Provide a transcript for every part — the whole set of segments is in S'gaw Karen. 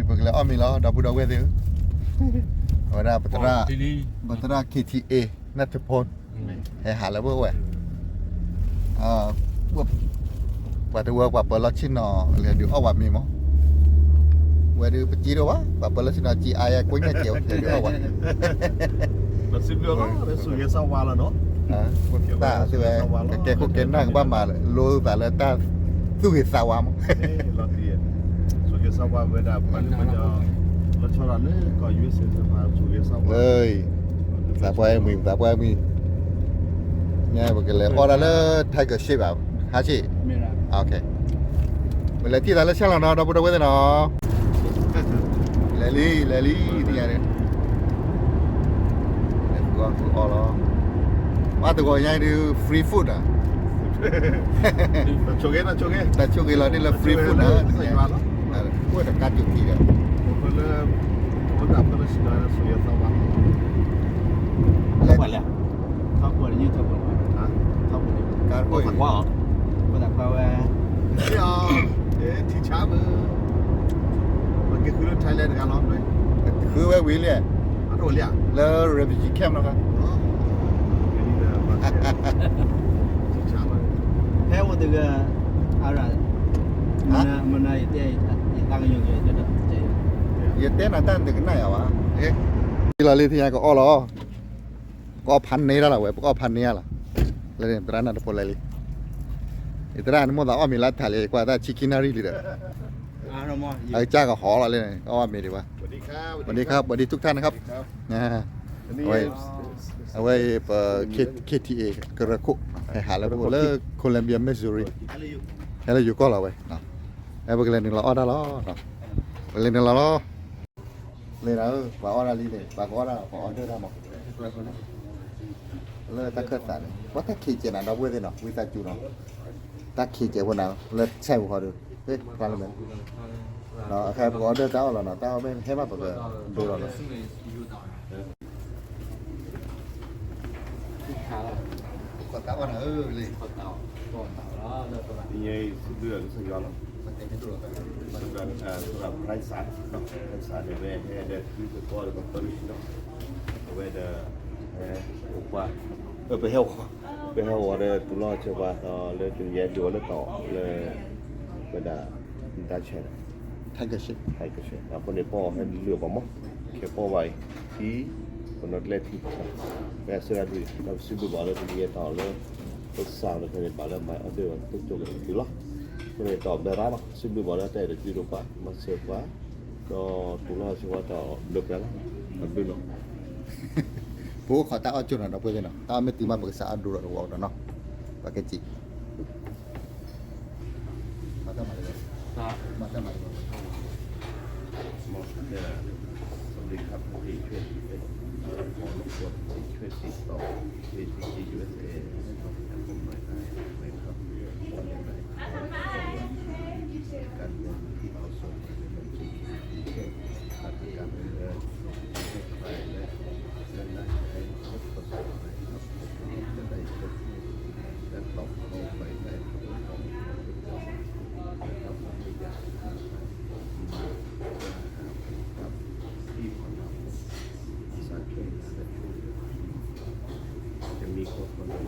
ပကလဲၤအီၣ်မ့ၤလီၤ ဒီပုၢ်ဒီဝဲၢ်သ့ၣ်ဧၢ, အဝဲဒၣ် ပသရၣ် K T A နၢ်ထဖိ ဟဲဟးလၢပဝဲ ပှၤတဝၢပှၤပၢၤလီၢ်ဆ့ၣ်နီၤ လဲၤဒုးအီၣ်ဝဲမ့ၤမး, ဝဲဒုးပစံးဒိၣ်ဘၣ် ပှၤပၢၤလီၢ်ဆ့ၣ်နီၤ စံးအါယဲကိညၣ်စဲးဝဲ လဲၤဒုးအီၣ်ဝဲ လီၤစံးဘျုးလီၤ လၢစူၢ်က့ၤသးဝါလီၤနီၤ, တၢ်သ့ဝဲ ကကဲခိၣ်ကဲနၢ်ကဘၣ်မၤ လိသးလၢတၢ်သူၣ်ဂ့ၤသးဝါမး, စူၢ်က့ၤသးဝါဝဲဒၣ် ပှၤလၢပညီ လီၤဆီဒၣ်လၢကီၢ် U S A သ့ၣ်တဖၣ် စူၢ်က့ၤသးဝါ သးပှၢ်အမံၤ သးပှၢ်အမံၤ, ညါပကလဲၤအီၣ်ဒၣ်လၢ Tiger Shake ဘၣ် ဟါဆ့ၣ်, ပလဲၤထံၣ်သးလၢဆၣ်လီၤနီၤ ဒီပုၢ်ဒီဝဲၢ်သ့ၣ်နီၤ, လဲၤလံ လဲၤလံ သ့ၣ်ညါန့ၣ် လဲၤဃုအီၣ်ဃုအီလီၤ, ဘၣ်တဂီၤညါဒုး free food နီၤ, တၢ်ဆိၣ်ဂ့ၤလီၤန့ၣ်လၢ free food နီၤ, အိၣ်ဒီးကါစူၤထံဒီး လၢ ထံဆါမး ပက့ၤဃုလၢ Thailand တဂၤလီၤ, ဃုဝဲဝံၤလံ, လၢ refugee camp လီၤ, ထံဆါမး, ဖဲအိၣ်တဂၤ အရၣ်, မနၤယတဲ ယတၢ်ကညီၤ ယတဲနၤတၢ်နတကနၣ်ယၤဘၣ်, လီၤလံ ထံဆါကအီၣ်လီၤ ကအီၣ်ဖးန့ၢ်တၢ်လီၤဝဲ ပကအီၣ်ဖးန့ၢ်လီၤ, လၢသရၣ်နၢ်တဖိလဲၤလံ, ယသရၣ်နမိၢ်သးအီၣ်မ့ၤလၢထးလံ ကွၢ်တၢ်ဆံခံနၣ်ရံၣ်လံဒီး, အကစၢ်ကဟီလီၤလံန့ၣ် အီၣ်မ့ၤဒံးဘၣ်, ပဒံခါ ပဒံခါ ပဒံ ထုကထါနခါ, အဝဲ ပ K T A ကရၢခိၣ် ဟဲဟးလၢပအိၣ်လၢ Columbia Missouri, ဟဲလၢယိၤကီၢ်လီၤဝဲ, အဲ ပကလဲၤနုာ်လီၤအီၣ်တၢ်လီၤ, ပကလဲၤနုာ်လီၤလီၤ လၢနၤဧၢ ပှၤအီၣ်တၢ်လံန့ၣ် ပှၤကအီၣ်တၢ် ပှၤ order တၢ်မး, လၢတၢ်ခၢၣ်သးန့ၣ် ပှၤတၢ်ခံးကဲးနၤ ဒီပုၢ်ဝဲၢ်သ့ၣ်နီၤ ဝံသးစူၤနီၤ, တၢ်ခံးကဲးဖိနၤ လၢဆဲးဖိဃီဒီး ဖျါလၢမဲာ်, အခါပက order တၢ်အီၣ်လီၤနီၤ တၢ်အီၣ်မ့ၢ်ဟဲမးပကဒိလီၤနီၤ ခီၣ်တၢ်အီၣ်နၤဧၢလံ, ခီၣ်တၢ်အီၣ်လီၤ, ယဲစံးဘျုးလၢကစၢ်ယွၤလီၤ, စံးဘျုး Price စး, Price စးန့ၣ် ဝဲဟဲဒီးသုသကိးဒီးကပၢဆံလီၤ, အဝဲဒီး ဟဲအိၣ်ပှၤ, ပဟဲအိၣ်, ပဟဲအိၣ်ဒီးတူၢ်လိာ်ဆၢပှၤ လၢကယဲၢ်ဒိၣ်လၢတီၤလၢ ဝဲဒၣ် တၢ်ဆဲး တၢ်ကဆဲး အဃိန့ၣ် ပီၢ်ဟဲလုၢ်အီၣ်ပှၤမး, ခဲပီၢ်ဘၣ်အံၤ ထံ ပနီၣ်ကျဲထံ, ဝဲအစၢဒၣ်ဒုး ဒီးပစံးဘျုးဘၣ်လၢတနံၤအံၤတီၢ်လၢ ပစးလီၤခဲန့ၣ် ဘၣ်လၢမၤအီၣ်ဒၢးဝဲတကၠိၢ်က့ၤသုလီၤ, အဃိန့ၣ် တီၢ်ဘဲရါလီၤ စံးဘျုးဘၣ်လၢတၢ်အဲၣ်တၢ်ကွံတအိၣ်ပှၤ မၤစၢၤပှၤ ဒီးတူၢ်လိာ်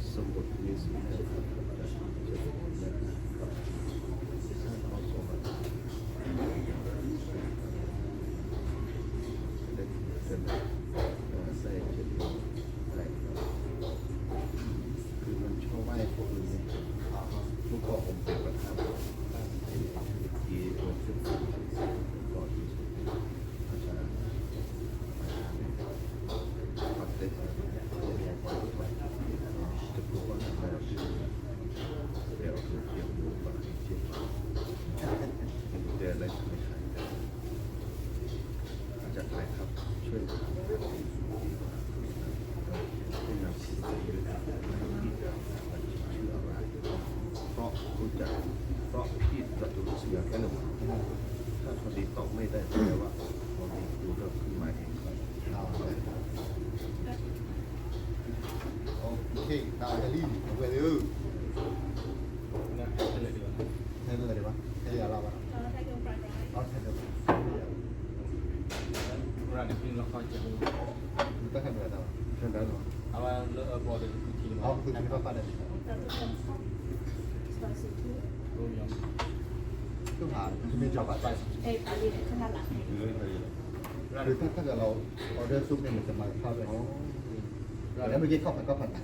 ဆၢပှၤတီၢ်ဘျၢပှၤလီၤ, တၢ်ဘျုးလီၤ ပအိၣ်ခိးတၢ်အီၣ်ကၠိၢ်နီၤ ဒီပုၢ်ဝဲၢ်သ့ၣ်နီၤ တၢ်အီၣ်မ့ၢ်တုၤမးပကစးအီၣ်ဒိဒီးတဝီကဒီးနီၤ, ပှၤကစံး မၤတၢ်မၤတၢ် မၤတၢ်မၤတၢ် တၢ်ဟဲလံ အဝဲသ့ၣ်ဧၢ, ဟဲလၢဒံးဘၣ် ဟဲလၢယၤလီၤဘၣ်, အီၣ်ထဲဒၣ် တၢ်ခါန့ၣ်တၢ်ဘၣ် အဝဲလၢအဘီဒီး ဟီ ကူထံလီၤ ကူထံလီၤ ပၢ်ပၢ်ဒီး သူၣ်ဟး သူမ့ၢ်ကီၤဘၣ် တၢ်ခါလီၤ order သူမ့ၢ်မတၤမၤတခါဝဲ လၢမ့ၢ်က့ၤခီၣ်ဖးကီၣ်ဖးတၢ်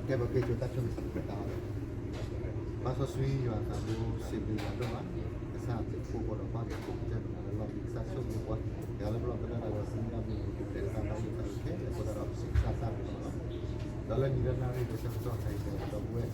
ကဲ ပဃ့ကၠိတၢ်ဆိၣ်ဂ့ၤ ဘၣ်စီဆှံယွၤသးဘိ စံးဘျုးယွၤဒိၣ်မး, ကစၢ်သ့ၣ်ဖိဃီဒီးပၢ်ကဲခိၣ်ကစၢ်ဒိၣ်မးလၢလီၢ်ခံ ကစၢ်ဆိၣ်ဂ့ၤပှၤ ယွၤလၢပလီၢ်ပဒီတၢ်ဒီးစံးဘျုး ပတၢ်သးဘၣ်ယိၣ်သးခဲလၢာ် ကစၢ်ဒီးစံးကစၢ်သးဘိလီၤ. ဒီးလၢနံၤလၢနၣ်ရံၣ်ဒီးဆၢကတီၢ်ခဲအံၤ ဒီပုၢ်ဝဲၢ်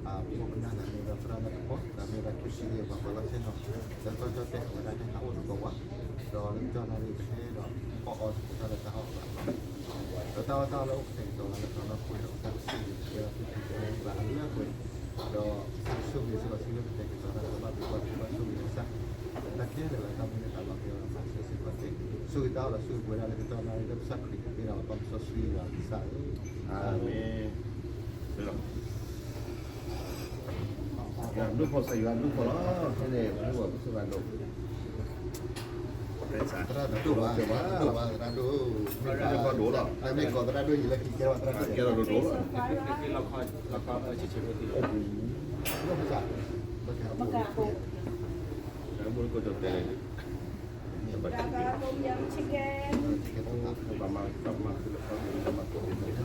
အဖိမုၣ်ကနၣ်သးမ့ၢ်ဝဲသရၣ်လၢတခီ သးမ့ၢ်ဝဲဒၣ်ခံဆံယဲၢ် ပှၤပှၤလီၢ်ဆဲနီၤ လၢကီၢ်ကၠီၣ်တဲာ်အဝဲဒၣ်တၢ်အိၣ်တကီးဝါ ဒီးလၢကၠီၣ်နၣ်ရံၣ်ကဟဲဒီး အီၣ်အီတကီၢ်လၢတၢ်အီၣ်အီလီၤ ဒီးတၢ်အီၣ်တၢ်အီလၢအိၣ်ကတဲာ်ကတီၤလၢတၢ်လီၢ်ခိၣ်ဒီး တၢ်ကစံၣ်ဂ့ၤကဲလီၤသုခံကဲလၢပှၤအလၢပှဲၤ ဒီးကစၢ်ဆိၣ်ဂ့ၤစ့ၢ်ကီး စံးလၢပတဲာ်ကတီၤတၢ်လၢဘၣ်ဘျုးဘၣ်ဖှိၣ်ဘၣ်ဆိၣ်ဂ့ၤကစၢ် တၢ်ခဲလၢာ်လၢတၢ်မ့ၢ်တၢ်လီၤကဲလီၤ ကစၢ်ဆိၣ်ဂ့ၤစ့ၢ်ကီးသ့ ဆိၣ်ဂ့ၤတၢ်အီၣ်ဒီးဆိၣ်ဂ့ၤပှဲၤဒၣ်လၢကစၢ်နၣ်ရံၣ်လၢကစၢ်ခရံာ်န့ၣ် မ့ၢ်ဒၣ်ပှၤစီဆှံယွၤကစၢ်ဧၢ အၤမ့ၣ် ဒိၣ်ဖီၣ်စၢ်ယွၤဒိၣ်ဖီၣ်လီၤ ဖဲန့ၣ် ဖဲဝဲပစၢ်ဘၣ်ဒိၣ် သရၣ်ဒိၣ်ဘၣ် သရၣ်ဒိၣ်ဘၣ် သရၣ်ဒိၣ် သရၣ်ဒိၣ်ဒိၣ်လီၤ တၢ်မ့ၢ်ကီးသရၣ်ဒိၣ်ယံၤလၢခံကဲထီၣ်သရၣ်ဒိၣ် ကဲထီၣ်ဒိၣ်ဒိၣ်လီၤ လီၤခီဆံးဆံး လီၤခီဆံးဆံး ဘၣ်ကးဘိ ဘၣ်ကးဘိ ယမ် chicken ဘၣ်မၤ ဘၣ်မၤ ယကန့ၣ်လၢ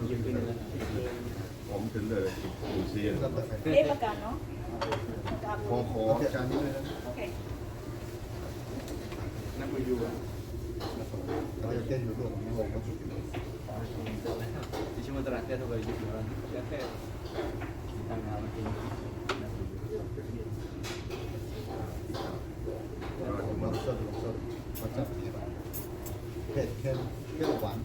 အမ့ၢ်တလၢာ်လၢ မ့ၢ်ဘၣ်ကးနီၤ ဘၣ်ကးဘိ နၢ်ပယိၤ ယဆိကမိၣ်သရၣ်တဲထီၣ်ဝဲယိၤ တၢ်ငါဝဲက့ၤ Can, can one.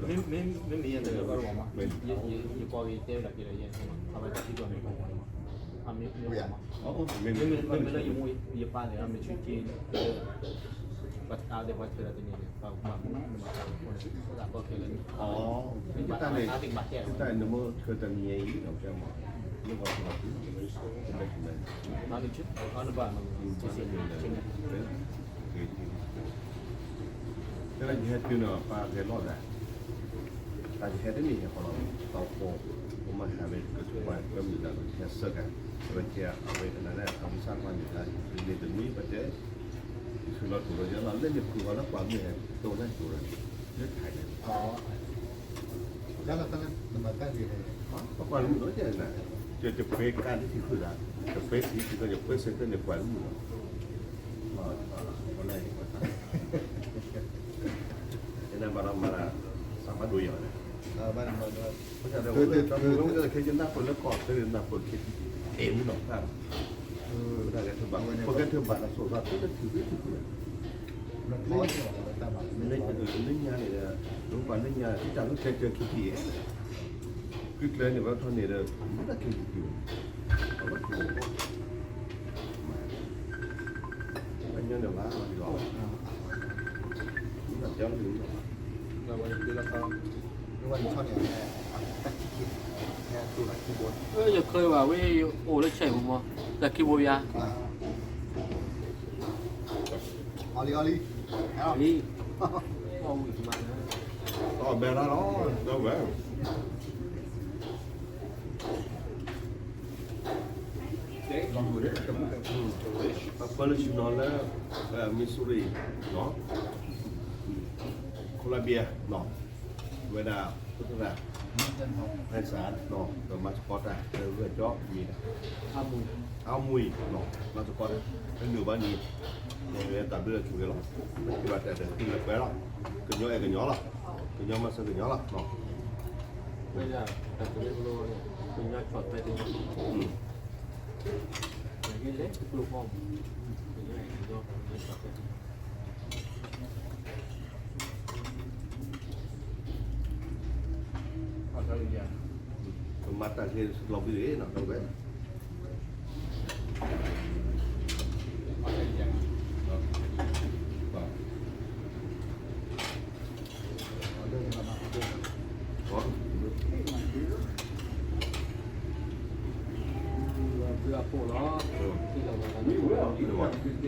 မ့မ့ၢ်ယတဲဝဲဒၣ်က့ၤဒီး အဝဲတၢ်ထံၣ်ကီၢ်မ့ၢ်ကီၢ်မး မ့မ့ၢ်လၢယမိၢ်ယပၢ်န့ၣ် အမ့ၢ်ဆူၣ်က့ၤ ပှၤတၢ်ဒဲးပှၤထွဲဒီးတန့ၢ်န့ၣ် ပှၤမၤမူနမၤတၢ်ဖိန့ၣ် သးကီၢ်ခဲလၢာ်န့ၣ် တၢ်န့ၣ် တၢ်န့ၣ်နမိၢ်ထွဲတနံၤအံၤဒီးကဲမး နဘၣ်ထွဲဘၣ် နဘၣ် တဲလၢယဟဲတုၤန့ၣ် ပၢ်ဂဲၤလီၤသး တၢ်ယဟဲတန့ၢ်ဟဲဃီလီၤ တၢ်ဖီ ပမၤဟးဝဲကထူၣ်ပှၤကမုာ်တၢ်လီၤ ဟဲဆၢကၤ အဝဲကဲ အဝဲကနၣ်လၢ အဝံသးပှၢ်န့ၣ် တမ့ၢ်ပတဲ ယဆူးလီၤတူၢ်လီၤယဲလီၤ လၢန့ၣ်ဖုးဃီလၢပှၤမုၢ်ဟဲတိၢ်လၢယိၤရၣ် လၢထးန့ၣ် တၢ်လၢတၢ်လၢနမၤတၢ်ဂ့ၤန့ၣ် ပကွၢ်လၢမုၢ်လီၤယဲနၤ ယပှဲၤကါလၢထံဃုာ်သး ယပှဲၤထံထံကီၢ် ယပှဲၤစဲးသၢန့ၣ်ကွၢ်လၢမုၢ်လီၤ ယနဘၣ်လီၤမၤလၢ စးဘၣ်ဒိယၤန့ၣ် ခဲယနၢ်ပၢၢ်လၢကီၢ်ခဲယနၢ်ပၢၢ်လၢကီၢ်ခဲအံၤ တဲမုၢ်နီၤဖး ပကဲထၢဘၣ် ပကဲထၢဘၣ်လၢစိၤသးသုလၢထံဂုၢ်ထံဂုၢ် လၢညါန့ၣ်ဒီး ပှၤလၢညါ တၢ်လၢကျဲကျဲခံခံ ကုကျဲန့ၣ် ပထီၣ်န့ၣ်ဒီး မ့ၢ်တၢ်ခံခံ အဝဲ အညီန့ၣ်ဘၣ်လီၤ မ့ၢ်ဘၣ်ကၠီန့ၣ် ယခၢဘၣ်ဝဲ အိၣ်လၢဆဲးပူၤမး တၢ်ခံဘိယါ အီလံ အီလံ အီဘဲရါလီၤ ဒီဝဲ ပၢလၢဆူၣ်နီၤလၢ Missouri နီၤ Columbia နီၤ ဝဲဒၣ် ဖဲစးနီၤ ပမၤသကိးတၢ်လၢဂၢၢ်ကၠီမံၤန့ၣ် အါမူၤနီၤ မၤသကိးတၢ် လၢနုာ်ဘၣ်န့ၣ် လၢတၢ်ဘျုးတၢ်ဆိၣ်ဂ့ၤလီၤ ပထံၣ်ဘၣ်တၢ်တၢ်ဃံလၢပှဲၤလီၤ ကညီအဲၣ်ကညီလီၤ ကညီမၤစၢၤကညီလီၤ ကညီ ပမၤတၢ်ဂ့ၤလီၤဘုးဂ့ၤနီၤ ဒီးဝဲ ပအီၣ်တၢ်အီၣ်ဝဲဖဲ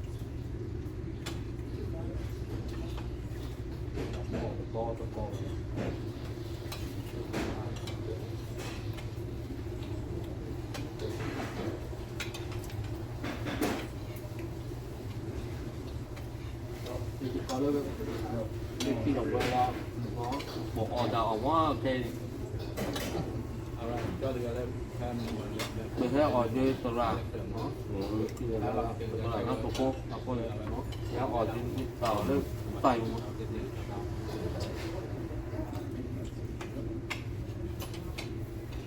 ပဟဲအီၣ်ဒ်သရၣ် သရၣ်နီၢ်သကိးအဃိန့ၣ် ပဟဲအီၣ်ဒ်တၢ်အီၣ်လၢ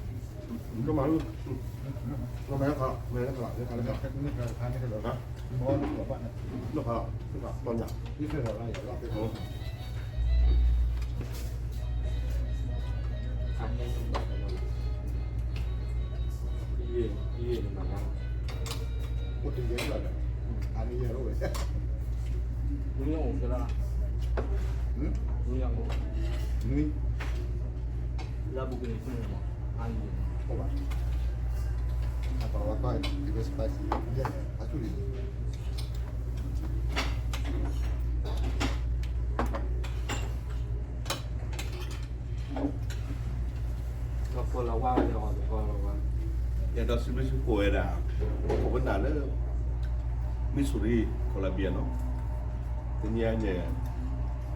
တၢ်အံၤ အိၣ်တယဲၢ်လီၤဒီး အါန့ၢ်ယဲၢ်လီၤဝဲ နွံ နွံ လၢဘူးကန့ၣ် အါန့ၢ်ယဲၢ် ဟုတ်ပါ အပဝါကီၢ် ဒီး spicy ယဲၢ် အဆူၣ်လံ ဒီးကိးလီၤဝါဝဲဒီး ယဒီးစံးဘျုးစံးဖှိၣ်ဝဲဒၣ် ပခိၣ်ပနၢ်လၢ Missouri Columbia နီၤ တနံၤအံၤန့ၣ်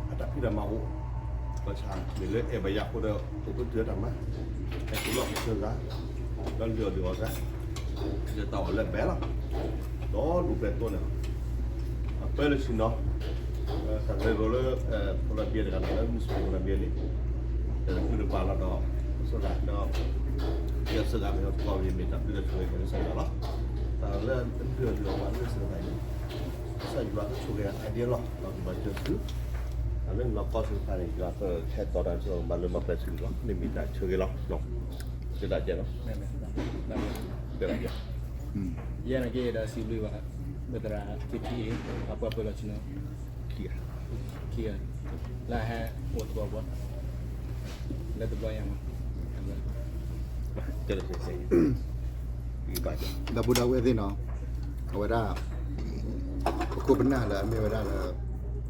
အတၢ်ဖံးတၢ်မၤအိၣ် ဘၣ်ဆၣ်မ့ၢ်လၢအဲၣ်ဘၣ်ယၤအဃိဒီး အိၣ်ဖှိၣ်တုၤတၢ်မၤ ဟဲက့ၤလီၢ်ကစၢၢ်ဂၤ ဒီးလုၢ်အီၣ်ဒုးအီၣ်ဂၤ လၢတၢ်အီၣ်လၢအဘဲလီၤ ဒီးဒူၣ်ဖျဲးတိၢ်န့ၣ် အပၢလၢဆံနီၤ တၢ်ဂဲၤလိာ်လၢ Columbia တဂၤန့ၣ် လၢ Missouri Columbia န့ၣ် တၢ်တဖုတပာ်လီၤဒီး ကစၢ်ဂၤဒီး ကစၢ်ဂၤမ့ၢ်ဟီသကိးမ့ၢ်တၢ်ဘျုးတၢ်ဆိၣ်ဂ့ၤကစၢ်ယွၤလီၤ တၢ်လၢအလုၢ်အီၣ်ဒုးအီၣ်ဂၤလၢကစၢ်ဂၤန့ၣ် ကစၢ်ယွၤကဆိၣ်ဂ့ၤအါဒံလီၤ ဒီးကဘၣ်စၢၤသု တၢ်လၢလီၤကီဆူတခါန့ၣ် ယွၤကဟဲတီဒီးဆိၣ်မၤလၢမၤပှဲၤဆူန့ၣ်လီၤ မ့ၢ်မ့ၢ်တၢ်ဆိၣ်ဂ့ၤလီၤ ကဲဒၣ်ကဲလီၤ ကဲဒၣ်ကဲ ယဲန့ၣ်က့ဒီးစံးဘျုးဘၣ် ပသရၣ် KTA အပှၤပၢၤလီၢ်ဆ့ၣ်နီၤ ခံဂၤ လၢဟဲအိၣ်သကိးပှၤ လၢတဘျီညါမး ဒီပုၢ်ဒီဝဲၢ်သ့ၣ်နီၤ အဝဲဒၣ် ပခိၣ်ပနၢ်လၢအမ့ၢ်ဝဲဒၣ်လၢ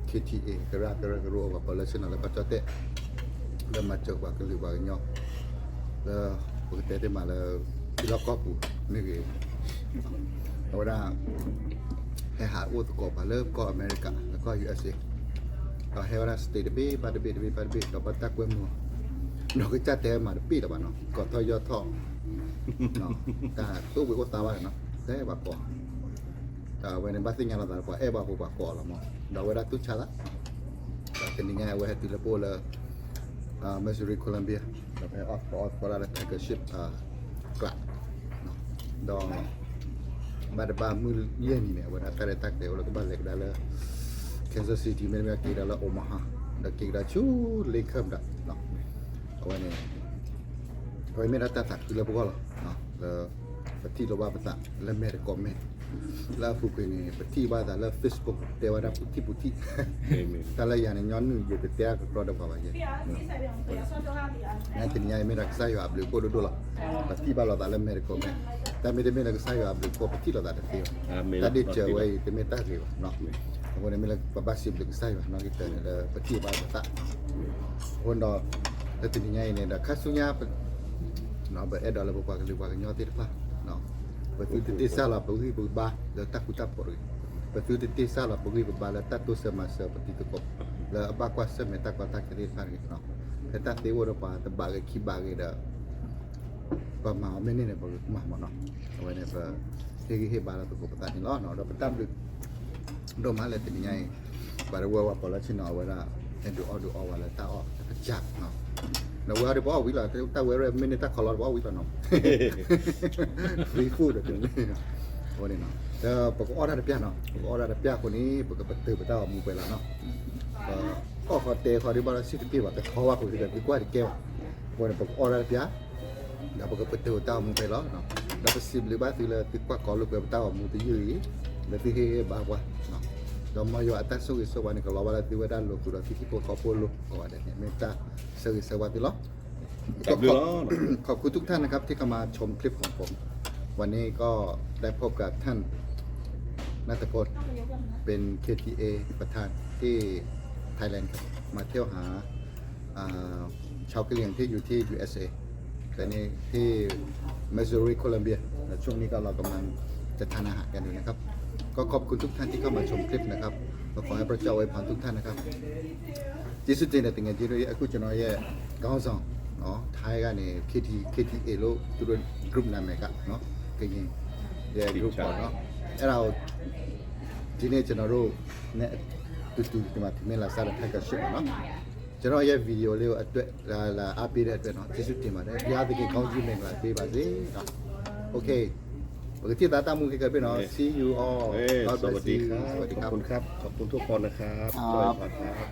KTA ကရၢကရိအပှၤပၢၤလီၢ်ဆ့ၣ်နီၤလၢပှၤကၠီၣ်တဲၣ် လၢမၤစၢၤပှၤကလုာ်ပှၤကညီ လၢပကတဲသ့မးလၢ ထံလီၢ်ကီၢ်ပူၤမ့ၢ်ဂ့ၤ အဝဲဒၣ် ဟဲဟးအိၣ်သကိးပှၤလၢကီၢ်အမဲရကၤ လၢကီၢ် ယူအက်စ်အ့ ဒီးဟဲဝဲဒၣ် state တဘ့ၣ်ဘၣ်တဘ့ၣ်တဘ့ၣ်ဘၣ်တဘ့ၣ် ဒီးဘၣ်တၢ်ကွဲမုာ် ဒီးကစၢ်တဲမးတဘ့ၣ်လၢၤဘၣ်နီၤ ကီၢ်ထီၣ်ယီၢ်ထီၣ် တၢ်သိၣ်ဝံၤအိၣ်သးဘၣ်နီၤ တဲဘၣ်ကီး ဒီးအဝဲန့ၣ်ဘၣ်သ့ၣ်ညါလီၤသးလၢပှၤအဲၣ်ဘၣ်ဖိပှၤကိးလီၤမး ဒီးအဝဲဒၣ်တူၢ်ဆါသး ဒီးတနံၤညါအဝဲဟဲတုၤလၢပအိၣ်လၢ Missouri Columbia ဒီးပဟဲအီၣ်သကိးအီၣ်သကိးဒၣ်လၢ Thanksgiving ကျး ဒီး ဘၣ်တဘၣ်မုၢ်ယဲၢ်နံၤန့ၣ် အဝဲဒၣ်တၢ်ရဲၣ်တၢ်ကျဲၤအိၣ်လၢကဘၣ်လဲၤကဒါလၢ Kansas City မ့တမ့ၢ်က့ၤကဒါလၢ Omaha ဒီးက့ၤကဒါဆူ Lincoln ဒၣ် အဝဲန့ၣ် အဝဲမ့ၢ်ဒၣ်တၢ်သးခုလၢပဂီၢ်လီၤ လၢ ပထံၣ်လိာ်ဘၣ်ပသးလၢမဲာ်တကိးမဲာ် လၢအပူၤကွံာ်န့ၣ် ပထံၣ်ဘၣ်သးလၢ Facebook တဲဝဲဒၣ်ပူၤထံၣ်ပူၤထံၣ် တၢ်လၢယၤန့ၣ် ညီနုၢ်ယတတဲအကကျီဒီးပှၤဘၣ်ယဲ နတနံၤညါအံၤမ့ၢ်ဒၣ်ကစၢ်ယွၤအဘျုးအဖှိၣ်ဒိၣ်ဒိၣ်လီၤ ပထံၣ်ဘၣ်လိာ်သးလၢမဲာ်တကိးမဲာ် တၢ်မ့တမ့ၢ်လၢကစၢ်ယွၤအဘျုးအဖှိၣ် ပထံၣ်လိာ်သးတသ့ဘၣ် တၢ်ဒ့ၣ်စၢၤဝဲအံၤ တမ့ၢ်တၢ်ဂ့ၤဘၣ် အဃိန့ၣ်မ့ၢ်လၢပဘၣ်စံးဘျုးကစၢ်ယွၤနီၢ်ကီၢ်န့ၣ်လၢပထံၣ်ဘၣ်ပသး အဃိဒီး လၢတနံၤညါအံၤန့ၣ်ဒီးခါဆူညါ ပအဲၣ်ဒိးလၢပပှၤကလုာ်ပှၤကညီသ့ၣ်တဖၣ် ပသုတတ့စၢ်လီၤပဂံၢ်ပဘါလၢတၢ်ဃူတၢ်ဖိးတဂ့ၤ. ပသုတတ့စၢ်လီၤပဂံၢ်ပဘါလၢတၢ်တိစၢၤမၤစၢၤပတံၤသကိး လၢအဘၣ်ကွၢ်ဆၢၣ်မဲာ်တၢ်ကီတၢ်ခဲသ့ၣ်တဖၣ်တဂ့ၤ. ဖဲတၢ်သ့အိၣ်ဒီးပှၤတဘးဂ့ၤခံဘးဂ့ၤဒီး ပမၤအီၤမ့ၢ်န့ၢ်န့ၣ် ပကမၤမၢ်နီၤ. အဝဲန့ၣ်ပဟ့ၣ်ဂံၢ်ဟ့ၣ်ဘါလၢပသကိးပသးန့ၣ်လီၤ. ဒီးပတၢ်ဘျုး ဒိၣ်မးလၢတနံၤညါအံၤ ပှၤတဝၢဝဲပှၤလီၢ်ဆ့ၣ်နီၤ အဝဲဒၣ် ဟဲဒုးအီၣ်ဒုးအီဝဲလၢတၢ်အီၣ်တကစၢ်နီၤ. ဒီးဝဲအီၤဒီးပအီၣ်ဝံၤလီၤ တၢ်ဝဲရဲၣ်မ့ၢ်န့ၢ်တၢ်ခီလီၤဒီးပအီၣ်ဝံၤလီၤနီၤ. free food ဒီးတန့ၢ် အဝဲန့ၣ်နီၤ ဒီးပကအီၣ်တၢ်တပျၢ်နီၤ ပကအီၣ်တၢ်တပျၢ်အဃိန့ၣ် ပကပတုာ်ပတၢ်ဂီၤမူပှဲၤလီၤနီၤ. ပအီၣ်ဃီတဲဃီဒ်ဘၣ်ဒီးစံၣ်တပ့ၢ်ဘၣ် တခီဘၣ်ဃိဒီးသုကွၢ်တကဲဘၣ်. အဃိန့ၣ် ပကအီၣ်တၢ်တပျၢ် ဒီးပကပတုာ်တၢ်ဂီၤမူဖဲလီၤ. ဒီးပစံးဘျုးဘၣ်သုလၢသုကွၢ်ကီလိာ်ကွဲပတၢ်ဂီၤမူတယုၢ်အံၤ လၢသုဟ့ၣ်ဂံၢ်ဟ့ၣ်ဘါပှၤ ဒီးမ်ယွၤအတၢ်ဆိၣ်ဂ့ၤဆိၣ်ဝါန့ၣ် ကလီၤဘၣ်လၢသုဝဲဒၣ်လိာ်သုးဒီးသုဟံၣ်ဖိဃီဖိလိၤကိးဂၤဒဲးန့ၣ် မ့ၢ်တၢ်ဆၢဂ့ၤဆၢဝါသုလီၤ. ขอบคุณทุกท่านนะครับที่เข้ามาชมคลิปของผม วันนี้ก็ได้พบกับท่าน นัทพล เป็น เคทีเอ ประธานที่ ไทยแลนด์ครับ มาเที่ยวหา อ่า ชาวกะเหรี่ยงที่อยู่ที่ ยูเอสเอ แต่นี่ที่ Missouri Columbia และช่วงนี้ก็เรากำลังจะทานอาหารกันอยู่นะครับ ก็ขอบคุณทุกท่านที่เข้ามาชมคลิปนะครับ ก็ขอให้พระเจ้าอวยพรทุกท่านนะครับ ကျေးဇူးတင်တယ် တကယ်ကြီးတို့ရဲ့ အခုကျွန်တော်ရဲ့ ခေါင်းဆောင်နော် ထိုင်းကနေ KT KTA လို့သူတို့ group နာမည်ကနော် ကရင်ရဲ့ group ပေါ့နော် အဲ့ဒါကို ဒီနေ့ကျွန်တော်တို့နဲ့အတူတူဒီမှာထမင်းလာစားတဲ့ထိုင်းကရှိပါနော် ကျွန်တော်ရဲ့ video လေးကိုအတွက်လာလာအားပေးတဲ့အတွက်နော် ကျေးဇူးတင်ပါတယ် ဘုရားသခင်ကောင်းကြီးမင်္ဂလာပေးပါစေနော် okay ပကထံၣ်သးတၢ်မူခဲကပဲနော် see you all God bless you สวัสดีครับ ขอบคุณครับ ขอบคุณทุกคนนะครับ ครับ ครับ